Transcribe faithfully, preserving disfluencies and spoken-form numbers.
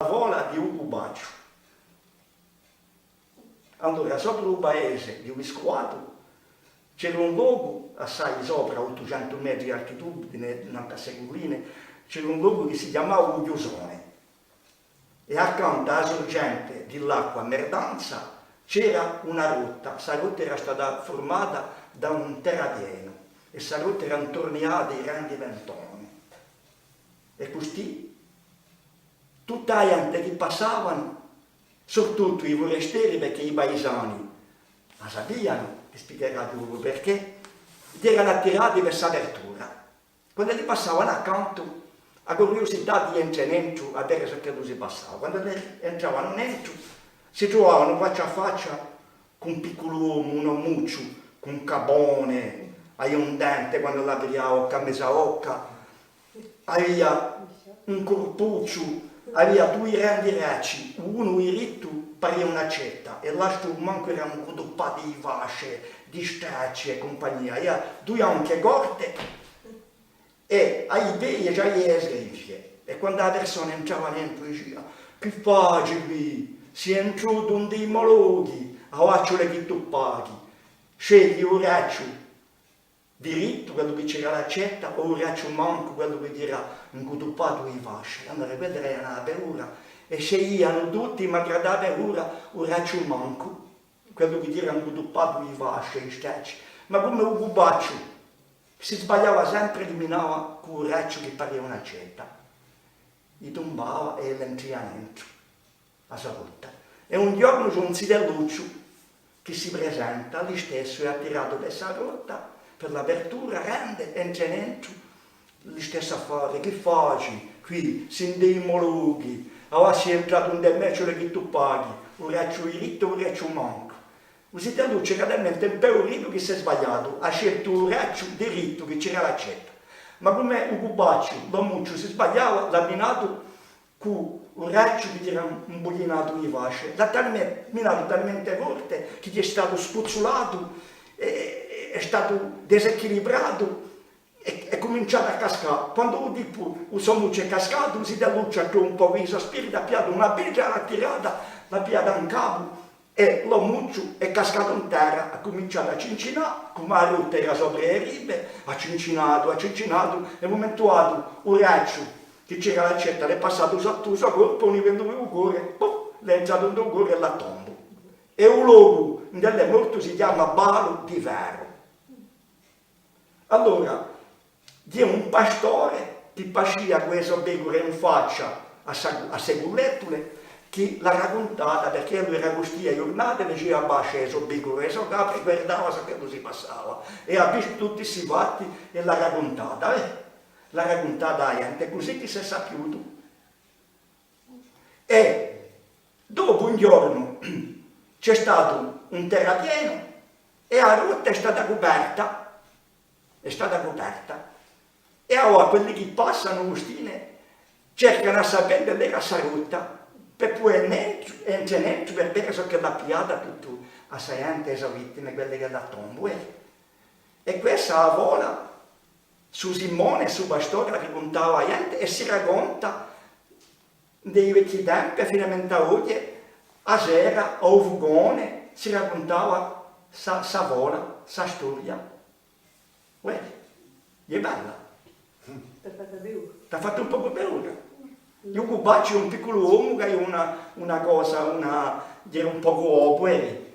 fola di u Cubacciu. Allora, sopra u paese di u Viscuvatu c'era un locu, assai sopra, ottucentu metri d'altitudine, nantu à ste culline, c'era un locu chì si chjamava u Chjusone. È accantu à a surgente di l'acqua Merdanza c'era una grotta. Sta grotta era stata furmata da un terrapienu è sta grotta era inturniata di grandi ventoni. È custì tutta a ghjente chì passavanu, surtuttu i furesteri, perchè i paisani a sapianu, vi spiegherà dopu perchè, eranu attirati per sta apertura. Quand'elli passavanu accantu, a curiusità di entre nentru à vede ciò ch'ellu si passava. Quand'elli entravanu nentru, si truvavanu faccia à faccia cù un picculu omu, un omucciu, cù un capone, avia un dente quand'ellu apria a bocca, meza bocca, avia un curpucciu, avia dui grandi racci, unu dirittu paria un'accetta è l'altru mancu era incutuppatu di fasce, di stracci è cumpagnia, avia dui anche corte, è à i pedi ci avia e sgrinfie. È quandu a persona entrava nentru dicia: «Chì faci quì? Sì entrutu ind'i mo lochi, avà ci vole chì tù paghi. Scegli u racciu dirittu, quellu chì c'era l'accetta, o u racciu mancu, quellu chì era incutuppatu di fasce.» Allora quella era una paura, è sceglianu tutti, malgradu a paura, u racciu mancu, quellu chì era incutuppatu di fasce, di stracci. Ma cum'è u Cubacciu si sbagliava sempre, li minava cù u racciu chì paria un'accetta, li tumbava è ellu entria nentru a so grotta. È un ghjornu ci hè un zitellucciu chì si presenta, listessu hè attiratu per sa grotta, per l'apertura, rende, entre nentru, listessu affare: «Chì faci quì? Sì ind'i mo lochi, avà sì entratu ind'è mè, ci vole chì tù paghi, u racciu dirittu o u racciu mancu.» U zitellucciu era talmente impauritu chì s'hè sbagliatu, hà sceltu u racciu dirittu chì c'era l'accetta. Ma cum'è u Cubacciu, l'omucciu, si sbagliava, l'hà minatu cù u racciu chì era imbuglinatu di fasce, l'hà talme-, minatu talmente forte chì hè statu spuzzulatu, è, è, hè statu disequilibratu è, è cuminciatu à cascà. Quandu u tipu, u so omucciu hè cascatu, u zitellucciu hà trovu un pocu di so spiritu, hà pigliatu una petra, l'hà tirata, l'hà pigliata in capu, è l'omucciu hè cascatu in terra, hà cuminciatu à cincinà, cum'è a grotta era sopra e rive, hà cincinatu, hà cincinatu, è à un mumentu datu u racciu chì c'era l'accetta l'hè passatu sottu u so corpu, à u livellu di u core, pum, l'hè entratu in u core è l'hà tombu. È u locu induv'ellu hè mortu si chjama Balu di Ferru. Allora, ghjè un pastore chì pascia cù e so pecure in faccia à sa, à ste cullettule, chì l'hà racuntata, perchè ellu era custì e ghjurnate, facia pasce e so pecure è e so capre, guardava ciò ch'ellu si passava, è hà vistu tutti sti fatti è l'hà racuntata, eh? L'hà racuntata à a ghjente, cusì chì s'hè sapiutu. È dopu un ghjornu ci hè statu un terrapienu è a grotta hè stata cuperta, hè stata cuperta. È avà quelli chì passanu, Agustine, cercanu à sapè induv'ellu era sta grotta, per pudè nentru, entre nentru, per vede ciò ch'ellu hà pigliatu à tutta sta ghjente, e so vittime, quelle ch'ellu hà tombu, eh. È questa hè a fola, stu Simone, stu pastore, a racuntava à a ghjente è si raconta, in i vechji tempi, finamente à oghje, a sera, à u fucone, si racuntava sta, sta fola, sta storia. Uè, hè bella. T'hà fattu paura? T'hà fattu un pocu paura. Eiu, u Cubacciu, un picculu omu, chì hè una, una cosa, una, era un pocu gobbu, eh.